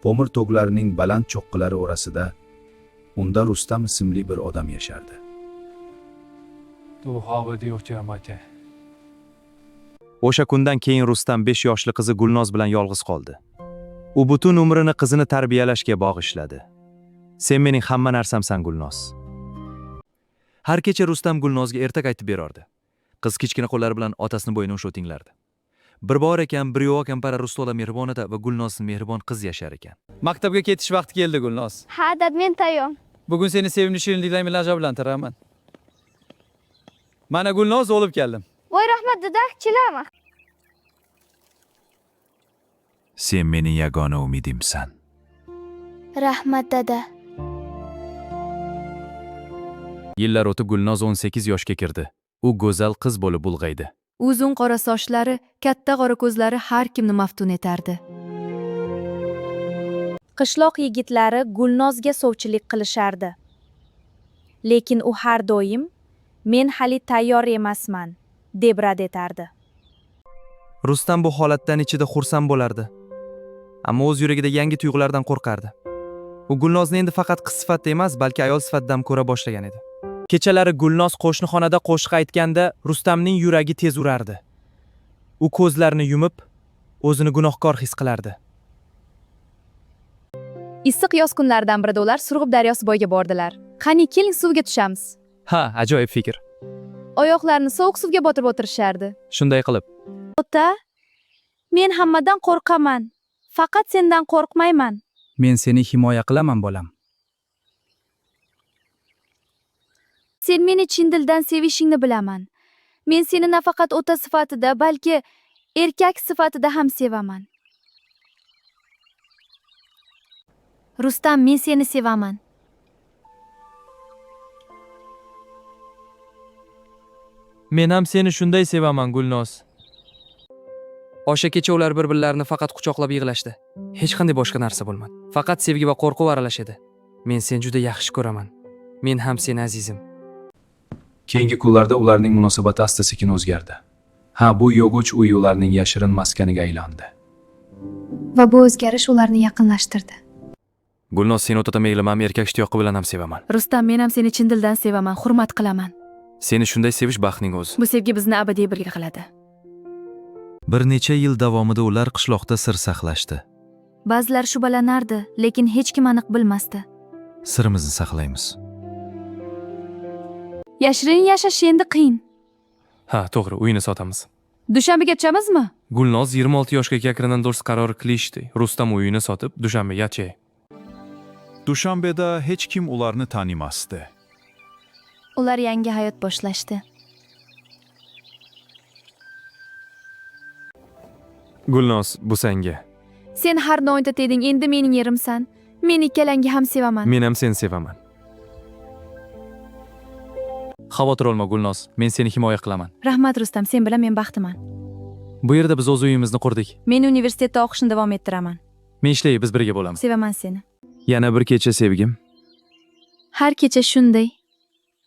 Pomir toglarining baland cho'qqilari orasida unda Rustam ismli bir odam yashardi. O'sha kundan keyin Rustam 5 yoshli qizi Gulnoz bilan yolg'iz qoldi. U butun umrini qizini tarbiyalashga bag'ishladi. Sen mening hamma narsamsan, Gulnoz. Har kecha Rustam Gulnozga ertak aytib berardi. Qiz kichkina qo'llari bilan otasini bo'ynidan ushlab tinglardi. Bir bor ekan, bir yo'q ekan para Rustola mehribon ota va Gulnoz mehribon qiz yashar ekan. Maktabga ketish vaqti keldi, Gulnoz. Ha, dad, men tayyor. Bugun seni sevimli shirinliklar bilan ajablantiraman. Mana Gulnoz, olib keldim. Voy, rahmat, dada, kelaman. Sen mening yagona umidimsan. Rahmat, dada. Yillar o'tib Gulnoz 18 yoshga kirdi. U go'zal qiz bo'lib ulg'aydi. Uzun qora sochlari, katta qora ko'zlari har kimni maftun etardi. Qishloq yigitlari Gulnozga sovchilik qilishardi. Lekin u har doim "Men hali tayyor emasman" deb rad etardi. Rustam bu holatdan ichida xursand bo'lardi. Ammo o'z yuragida yangi tuyg'ulardan qo'rqardi. U Gulnozni endi faqat qiz sifatida emas, balki ayol sifatida ham ko'ra boshlagan edi. Kechalari Gulnoz qo'shni xonada qo'shiq aytganda Rustamning yuragi tez urardi. U ko'zlarini yumib, o'zini gunohkor his qilardi. Issiq yoz kunlaridan birida ular Surg'ub daryosi bo'yiga bordilar. Qani, keling, suvga tushamiz. Ha, ajoyib fikr. Oyoqlarini sovuq suvga botirib o'tirishardi. Shunday qilib, Ota, men hammadan qo'rqaman. Faqat sendan qo'rqmayman. Men seni himoya qilaman, bolam. Sen meni chin dildan sevishingni bilaman. Men seni nafaqat ota sifatida, balki erkak sifatida ham sevaman. Rustam, men seni sevaman. Men ham seni shunday sevaman, Gulnoz. O'sha kecha ular bir-birlarini faqat quchoqlab yig'lashdi. Hech qanday boshqa narsa bo'lmadi. Faqat sevgi va qo'rquv aralash edi. Men seni juda yaxshi ko'raman. Men ham seni, azizim. Keyingi kunlarda ularning munosabati asta-sekin o'zgardi. Ha, bu yog'och uy ularning yashirin maskaniga aylandi. Va bu o'zgarish ularni yaqinlashtirdi. Gulnoz, seni o'ta mehriban erkak ishtiyoqi bilan ham sevaman. Rustam, men ham seni chin dildan sevaman, hurmat qilaman. Seni shunday sevish baxtning o'zi. Bu sevgi bizni abadiy birga qiladi. Bir necha yil davomida ular qishloqda sir saqlashdi. Ba'zilar shubhalanardi, lekin hech kim aniq bilmasdi. Sirimizni saqlaymiz. Yashirin yashash endi qiyin. Ha, to'g'ri, uyni sotamiz. Dushanbaga tushamizmi? Gulnoz 26 yoshga kirgan do'st qaror qilishdi. Rustam uyini sotib, Dushanbaga chay. Dushanbeda hech kim ularni tanimasdi. Ular yangi hayot boshlashdi. Gulnoz, bu senga. Sen har doim eding, endi mening erimsan. Men ikkalangni ham sevaman. Men ham seni sevaman. Xavotir olma, Gulnoz. Men seni himoya qilaman. Rahmat, Rustam, sen bilan men baxtiman. Bu yerda biz o'z uyimizni qurdik. Men universitetda o'qishni davom ettiraman. Men ishlay, biz birga bo'lamiz. Sevaman seni. Yana bir kecha sevgim. Har kecha shunday.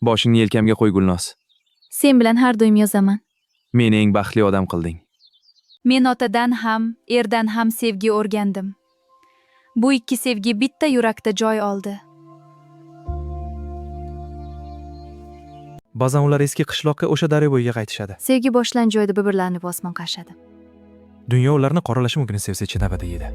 Boshingni yelkamga qo'y, Gulnoz. Sen bilan har doim yozaman. Meni eng baxtli odam qilding. Men otadan ham, erdan ham sevgi o'rgandim. Bu ikki sevgi bitta yurakda joy oldi. Ba'zan ular eski qishloqqa o'sha daryo bo'yiga qaytishadi. Sevgi boshlan joyda bir-birlarini osmon qashadi. Dunyo ularni qoralashi mumkin sevsa chin abadiy edi.